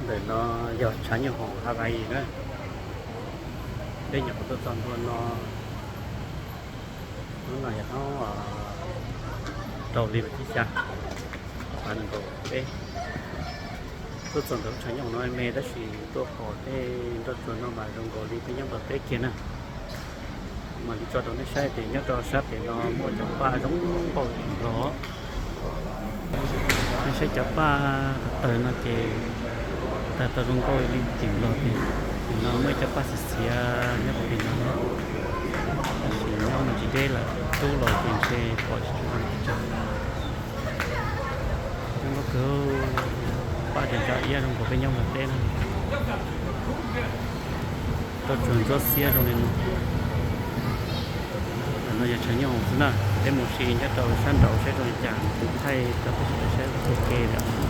Ntawm no yog tshav nyooj hoom Hawaii na. Peb nyuam qhuav tuaj txog ntua no, hnub no yog hnub rau hli vas thib xya, nees nkaum peb. Tuaj txog ntawm lub tshav nyooj no me tab sis tuaj pom tej nroj tsuas no mas zoo nkaus li peb nyob Nplog teb kiag na. Mam li tso rau nej saib tias nyob rau sab pem no muaj cov paj zoo nkauj tim Nplog. Nej saib cov paj tawg no ces tawg tau zoo nkauj li tim Nplog tiag. Tim no muaj ib cov paj xiav xiav nyob puag tim no, tab sis nyob mus tsis deb lawm, rub los ces ntshe pom tsis tshua zoo pes tsawg. Zoo nkauj kawg, paj cov ntsa iab zoo nkaus peb nyob Nplog teb na. Nroj tsuas ntsuab xiab zoo li no. Ntawm no yog tshav nyooj hoom xwb na, peb mus sim nyob rau sab nraud saib zoo li cas, kuv thaij rau peb sawv daws saib ua ke lawm.